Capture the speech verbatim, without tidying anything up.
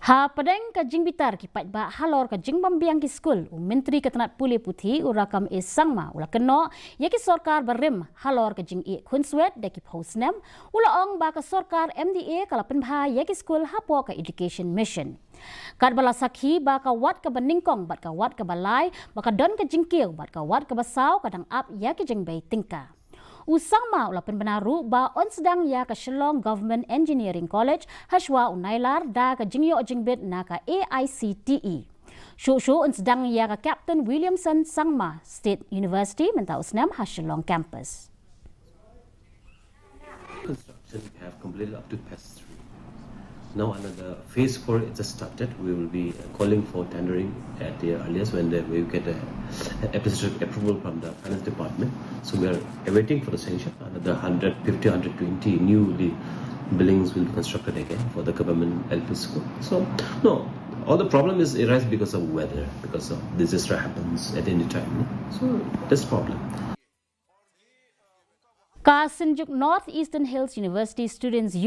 Ha pdeng ka jingbitar ki paidbah halor ka jingbym biang ki skul, u Myntri ka tnat pule puthi u Rakkam A Sangma u la kynnoh ïa ki sorkar barim halor ka jingïeh khunswet da ki phew snem. U la ong ba ka sorkar M D A ka la pynbha ïa ki skul hapoh ka Education Mission. Katba la sakhi ba ka wat kaba nyngkong bad ka wat kaba lai ba ka don ka jingkiew bad ka wat kaba saw ka dang ap ïa ki jingbei tyngka. U Sangma u la pynbna ruh ba yn sdang ïa ka Shillong Government Engineering College hashwa u Nailar da ka jingïoh jingbit na ka A I C T E. Shuh shuh yn sdang ïa ka Captain Williamson Sangma State University mynta u snem ha Shillong campus. Construction we have completed up to phase three. Now another phase four is just started. We will be uh, calling for tendering at the earliest when the, we get a, a administrative approval from the finance department. So we are awaiting for the sanction. Another hundred fifty, hundred twenty newly buildings will be constructed again for the government L P school. So no, all the problem is arise because of weather, because of disaster happens at any time. So that's problem. Ka Synjuk North Eastern Hills University Students Union